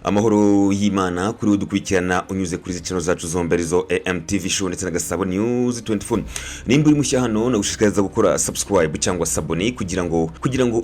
Amahoro y'Imana kuri we dukurikirana unyuze kuri izi channel zacu zombi, arizo AMTV Show ndetse na Gasabo News 24. Nimba uri mushya hano, nagushishikariza gukora subscribe cyangwa s'abonner kugira ngo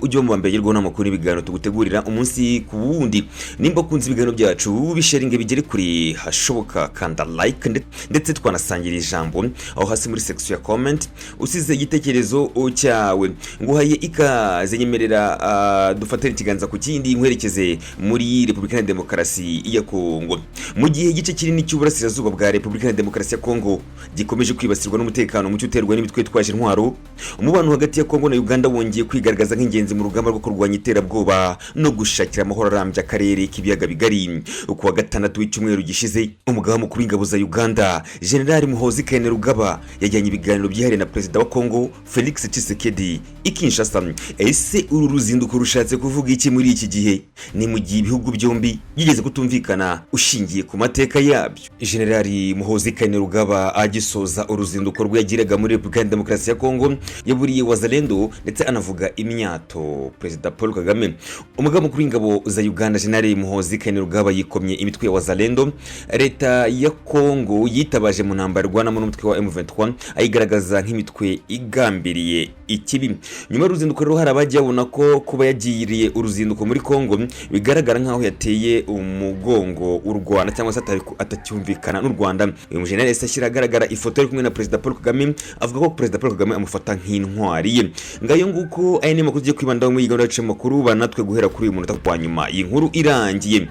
ujye mu mbere ugerwaho n'amakuru n'ibiganiro tugutegurira umunsi ku wundi. Nimba ukunze ibiganiro byacu, bisharinge bigere kuri hashoboka, kanda like, ndetse twanasangira ijambo aho hasi muri section ya comment, usize igitekerezo cyawe. Nguhaye ikaze, nyemerera dufatane ikiganza ku kindi, nkwerekeze muri Repubulika ya Demokarasi ya Kongo. Mu gihe igice kinini cy'uburasirazuba bwa Repubulika ya Demokarasi ya Kongo gikomeje kwibasirwa n'umutekano muke uterwa n'imitwe yitwaje intwaro, umubano hagati ya Kongo na Uganda wongeye kwigaragaza nk'ingenzi mu rugamba rwo kurwanya iterabwoba no gushakira amahoro arambye akarere k'ibiyaga bigari. Ku wa gatandatu w'icyumweru gishize, umugaba mukuru w'ingabo za Uganda, General Muhoozi Kainerugaba, yajyanye ibiganiro byihariye na Perezida wa Kongo Felix Tshisekedi i Kinshasa. Ese uru ruzinduko rushatse kuvuga iki muri iki gihe? Ni mu gihe ibihugu byombi byigeze kutumvikana ushingiye ku mateka yabyo. General Muhoozi Kainerugaba agisoza uruzinduko rwe yagiraga muri Repubulika ya Demokarasi ya Kongo, yaburiye Wazalendo ndetse anavuga imyato Perezida Paul Kagame. Umugaba mukuru w'ingabo za Uganda, General Muhoozi Kainerugaba, yikomye imitwe ya Wazalendo leta ya Kongo yitabaje mu ntambara irwanamo n'umutwe wa M23, ayigaragaza nk'imitwe igambiriye ikibi. Nyuma y'uruzinduko rero, hari abagiye babona ko kuba yagiriye uruzinduko muri Kongo bigaragara nk'aho yateye umugongo u Rwanda cyangwa se atacyumvikana n'u Rwanda. Uyu mujenerali yahise ashyira ahagaragara ifoto ari kumwe na Perezida Paul Kagame, avuga ko Perezida Paul Kagame amufata nk'intwari ye. Ngayo nguko, aya ni amakuru tugiye kwibandaho muri iyi gahunda yacu y'amakuru. Banatwe guhera kuri uyu munota wa nyuma iyi nkuru irangiye.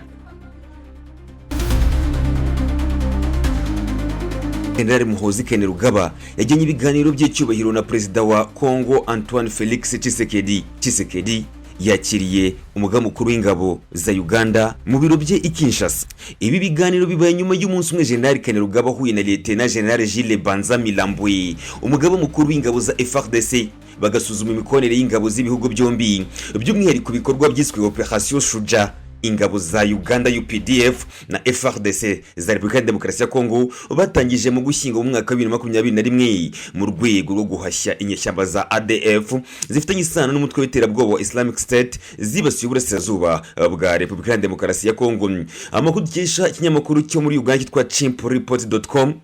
General Muhoozi Kainerugaba yajyanye ibiganiro by'icyubahiro na Perezida wa Congo Antoine Felix Tshisekedi. Tshisekedi yakiriye umugaba mukuru w'ingabo za Uganda mu biro bye i Kinshasa. Ibi biganiro bibaye nyuma y'umunsi umwe General Kainerugaba ahuye na Lieutenant General Jules Banza Milambwe, umugaba mukuru w'ingabo za FARDC, bagasuzuma imikoranire y'ingabo z'ibihugu byombi, by'umwihariko ibikorwa byiswe Operation Shuja ingabo za Uganda UPDF na FARDC za Repubulika ya Demokarasi ya Kongo batangije mu Gushyingo mu mwaka wa 2021 mu rwego rwo guhashya inyeshyamba za ADF zifitanye isano n'umutwe w'iterabwoba wa Islamic State zibasiye uburasirazuba bwa Repubulika ya Demokarasi ya Kongo. Amakuru dukesha ikinyamakuru cyo muri Uganda cyitwa chimpreport.com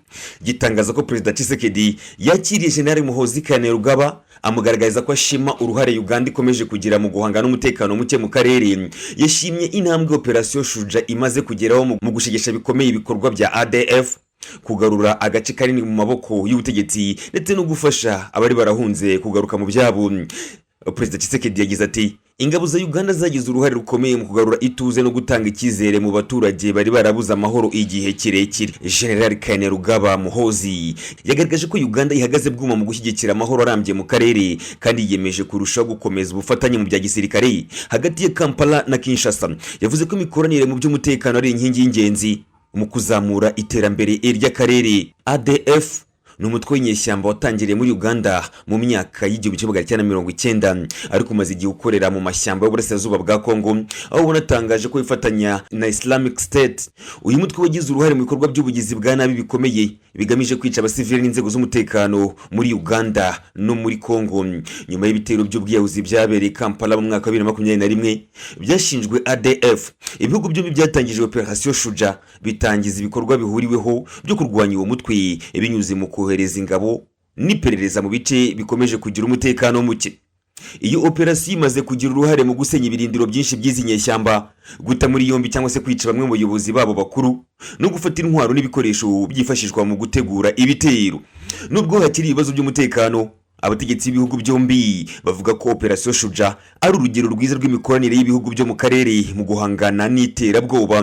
gitangaza ko Perezida Tshisekedi yakiriye General Muhoozi Kainerugaba, amugaragariza ko ashima uruhare Uganda ikomeje kugira mu guhangana n'umutekano muke mu karere. Yashimye intambwe Operation Shuja imaze kugeraho mu gushegesha bikomeye ibikorwa bya ADF, kugarura agace kanini mu maboko y'ubutegetsi, ndetse no gufasha abari barahunze kugaruka mu byabo. Perezida Tshisekedi yagize ati: "Ingabo za Uganda zagize uruhare rukomeye mu kugarura ituze no gutanga icyizere mu baturage bari barabuze amahoro igihe kirekire." General Kainerugaba Muhoozi yagaragaje ko Uganda ihagaze bwuma mu gushyigikira amahoro arambye mu karere, kandi yiyemeje kurushaho gukomeza ubufatanye mu bya gisirikare hagati ya Kampala na Kinshasa. Yavuze ko imikoranire mu by'umutekano ari inkingi y'ingenzi mu kuzamura iterambere ry'akarere. ADF ni umutwe w'inyeshyamba watangiriye muri Uganda mu myaka y'1990, ariko umaze igihe ukorera mu mashyamba y'uburasirazuba bwa Kongo, aho unatangaje ko wifatanya na Islamic State. Uyu mutwe wagize uruhare mu bikorwa by'ubugizi bwa nabi bikomeye bigamije kwica abasivili n'inzego z'umutekano muri Uganda no muri Kongo. Nyuma y'ibitero by'ubwiyahuzi byabereye Kampala mu mwaka wa 2021 byashinjwe ADF, ibihugu byombi byatangije Operation Shuja, bitangiza ibikorwa bihuriweho byo kurwanya uwo mutwe binyuze mu kohereza ingabo n'iperereza mu bice bikomeje kugira umutekano muke. Iyo operasiyo imaze kugira uruhare mu gusenya ibirindiro byinshi by'izi nyeshyamba, guta muri yombi cyangwa se kwica bamwe mu bayobozi babo bakuru, no gufata intwaro n'ibikoresho byifashishwa mu gutegura ibitero. Nubwo hakiri ibibazo by'umutekano, abategetsi b'ibihugu byombi bavuga ko Operasiyo Shuja ari urugero rwiza rw'imikoranire y'ibihugu byo mu karere mu guhangana n'iterabwoba.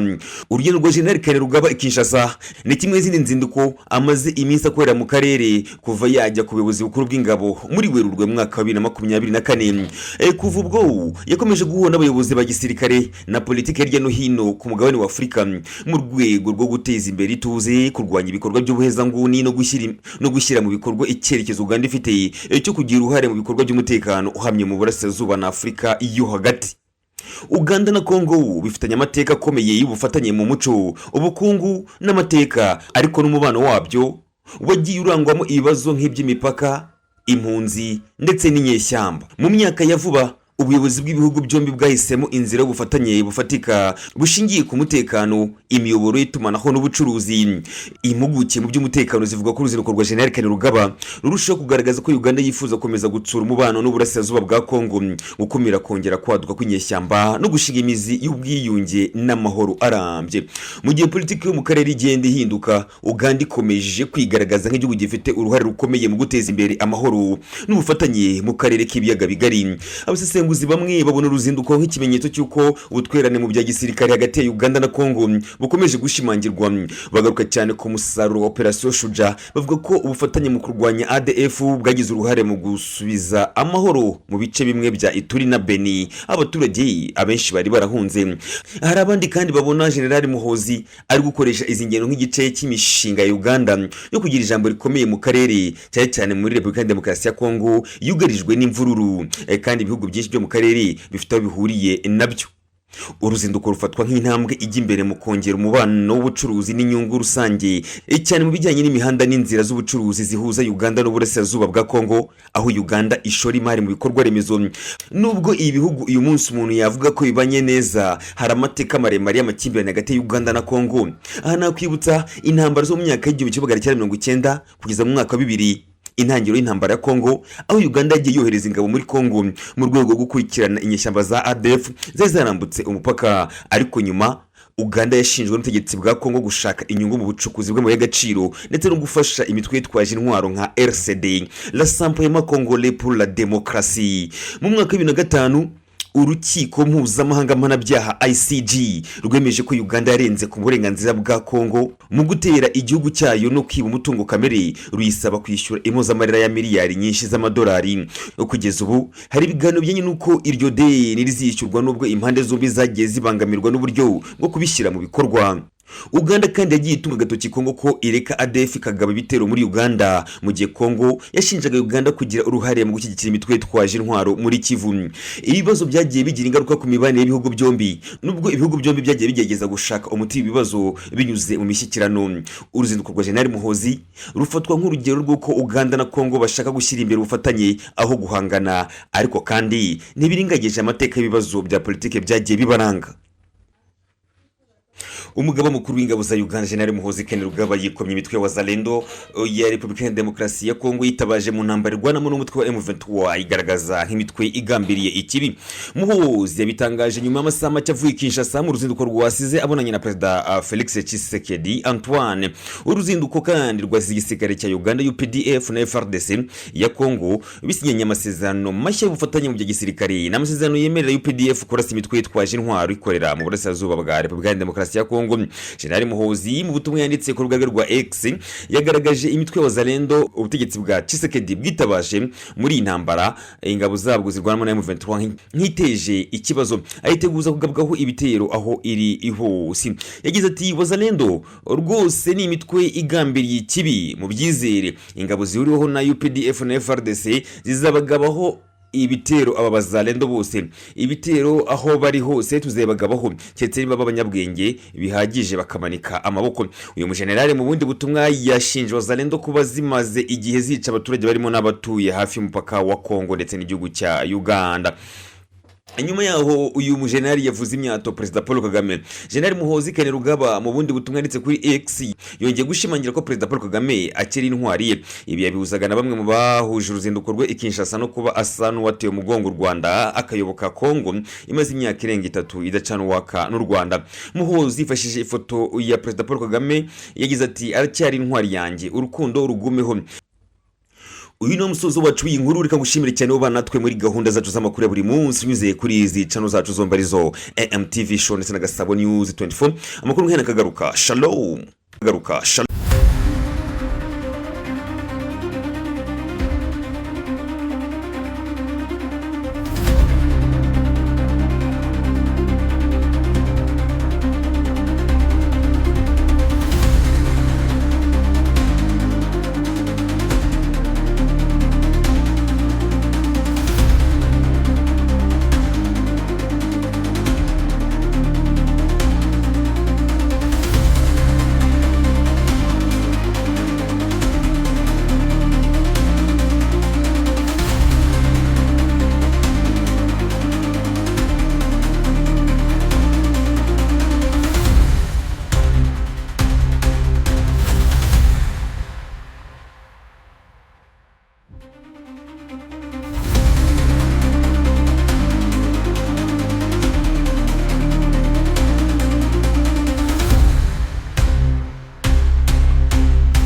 Urugendo rwa General Kainerugaba i Kinshasa ni kimwe n'izindi nzinduko amaze iminsi akorera mu karere kuva yajya ku buyobozi bukuru bw'ingabo muri Werurwe mu mwaka wa 2024. Kuva ubwo yakomeje guhura n'abayobozi ba gisirikare na politiki hirya no hino ku mugabane wa Afurika mu rwego rwo guteza imbere ituze, kurwanya ibikorwa by'ubuhezanguni no gushyira mu bikorwa icyerekezo Uganda ifite cyo kugira uruhare mu bikorwa by'umutekano uhamye mu burasirazuba na Afurika yo hagati. Uganda na Kongo bifitanye amateka akomeye y'ubufatanye mu muco, ubukungu n'amateka, ariko n'umubano wabyo wagiye urangwamo ibibazo nk'iby'imipaka, impunzi ndetse n'inyeshyamba. Mu myaka ya vuba, Ubuyobozi bw'ibihugu byombi bwahisemo inzira y'ubufatanye bufatika bushingiye ku mutekano, imiyoboro y'itumanaho n'ubucuruzi. Impuguke mu by'umutekano zivuga ko uruzinduko rwa General Kainerugaba rurushaho kugaragaza ko Uganda yifuza gukomeza gutsura umubano n'uburasirazuba bwa Kongo, gukumira kongera kwaduka kw'inyeshyamba no gushinga imizi y'ubwiyunge n'amahoro arambye. Mu gihe politiki yo mu karere igenda ihinduka, Uganda ikomeje kwigaragaza nk'igihugu gifite uruhare rukomeye mu guteza imbere amahoro n'ubufatanye mu karere k'Ibiyaga Bigari. Abasesenguzi bamwe babona uruzinduko nk'ikimenyetso cy'uko ubutwererane mu bya gisirikare hagati ya Uganda na Kongo bukomeje gushimangirwa. Bagaruka cyane ku musaruro wa Operation Shujaa, bavuga ko ubufatanye mu kurwanya ADF bwagize uruhare mu gusubiza amahoro mu bice bimwe bya Ituri na Beni, abaturage abenshi bari barahunze. Hari abandi kandi babona General Muhozi ari gukoresha izi ngendo nk'igice cy'imishinga ya Uganda yo kugira ijambo rikomeye mu karere, cyane cyane muri Repubulika ya Demokarasi ya Kongo yugarijwe n'imvururu kandi ibihugu byinshi byo mu karere bifite aho bihuriye nabyo. Uruzinduko rufatwa nk'intambwe ijya imbere mu kongera umubano w'ubucuruzi n'inyungu rusange, cyane mu bijyanye n'imihanda n'inzira z'ubucuruzi zihuza Uganda n'uburasirazuba bwa Kongo, aho Uganda ishora imari mu bikorwa remezo. Nubwo ibi bihugu uyu munsi umuntu yavuga ko bibanye neza, hari amateka maremare y'amakimbirane hagati ya Uganda na Kongo. Aha nakwibutsa intambara zo mu myaka y'1990 kugeza mu mwaka wa 2000, intangiriro y'intambara ya Kongo, aho Uganda yagiye yohereza ingabo muri Kongo mu rwego rwo gukurikirana inyeshyamba za ADF zari zarambutse umupaka. Ariko nyuma Uganda yashinjwe n'ubutegetsi bwa Kongo gushaka inyungu mu bucukuzi bw'amabuye y'agaciro ndetse no gufasha imitwe yitwaje intwaro nka RCD, Rassemblement Congolais pour la Démocratie. Mu mwaka wa 2005, Urukiko Mpuzamahanga Mpanabyaha ICJ rwemeje ko Uganda yarenze ku burenganzira bwa Kongo mu gutera igihugu cyayo no kwiba umutungo kamere, ruyisaba kwishyura impozamarira ya miliyari nyinshi z'amadolari. Kugeza ubu hari ibiganiro bijyanye n'uko iryo deni rizishyurwa, n'ubwo impande zombi zagiye zibangamirwa n'uburyo bwo kubishyira mu bikorwa. Uganda kandi yagiye itunga agatoki Kongo ko ireka ADF ikagaba ibitero muri Uganda, mu gihe Kongo yashinjaga Uganda kugira uruhare mu gushyigikira imitwe yitwaje intwaro muri Kivu. Ibibazo byagiye bigira ingaruka ku mibanire y'ibihugu byombi, nubwo ibihugu byombi byagiye bigerageza gushaka umuti w'ibibazo binyuze mu mishyikirano. Uruzinduko rwa General Muhozi rufatwa nk'urugero rw'uko Uganda na Kongo bashaka gushyira imbere ubufatanye aho guhangana, ariko kandi ntibirengagije amateka y'ibibazo bya politiki byagiye bibaranga. Umugaba mukuru w'ingabo za Uganda, General Muhozi Kainerugaba, yikomye imitwe ya Wazalendo ya Repubulika ya Demokarasi ya Kongo yitabaje mu ntambara irwanamo n'umutwe wa M23, igaragaza nk'imitwe igambiriye ikibi. Muhozi yabitangaje nyuma y'amasaha make avuye i Kinshasa mu ruzinduko rwasize abonanye na Perezida Felix Tshisekedi Antoine. Uruzinduko kandi rwasize igisirikare cya Uganda UPDF na FARDC ya Kongo bisinyanye amasezerano mashya y'ubufatanye mu bya gisirikare, n'amasezerano yemerera UPDF kurasa imitwe yitwaje intwaro ikorera mu burasirazuba bwa Repubulika ya Demokarasi ya Kongo. General Muhozi, mu butumwa yanditse ku rubuga rwe rwa X, yagaragaje imitwe ya Wazalendo ubutegetsi bwa Tshisekedi bwitabaje muri iyi ntambara ingabo zabwo zirwanamo na M23 nk'iteje ikibazo, ayiteguza kugabwaho ibitero aho iri hose. Yagize ati: "Wazalendo rwose ni imitwe igambiriye ikibi, mu byizere ingabo zihuriweho na UPDF na FARDC zizabagabaho ibitero. Aba Bazalendo bose, ibitero aho bari hose tuzebagabaho, keretse niba abanyabwenge bihagije bakamanika amaboko." Uyu mujenerali mu bundi butumwa yashinje Wazalendo kuba zimaze igihe zica abaturage barimo n'abatuye hafi y'umupaka wa Kongo ndetse n'igihugu cya Uganda. Nyuma yaho uyu mujenerali yavuze imyato Perezida Paul Kagame. General Muhozi Kainerugaba, mu bundi butumwa yanditse kuri X, yongeye gushimangira ko Perezida Paul Kagame akiri intwari ye. Ibi yabihuzaga na bamwe mu bahuje uruzinduko rwe i Kinshasa no kuba asa n'uwateye umugongo u Rwanda akayoboka Kongo imaze imyaka irenga 3 idacana uwaka n'u Rwanda. Muhozi yifashishije ifoto ya Perezida Paul Kagame, yagize ati: "Aracyari intwari yanjye, urukundo rugumeho." Uyu ni umusozo wacu w'iyi nkuru. Reka ngushimire cyane uba natwe muri gahunda zacu z'amakuru ya buri munsi unyuze kuri izi channel zacu zombi, arizo AMTV Show ndetse na Gasabo News 24. Amakuru nk'aya akagaruka. Shalom, garuka, shalom.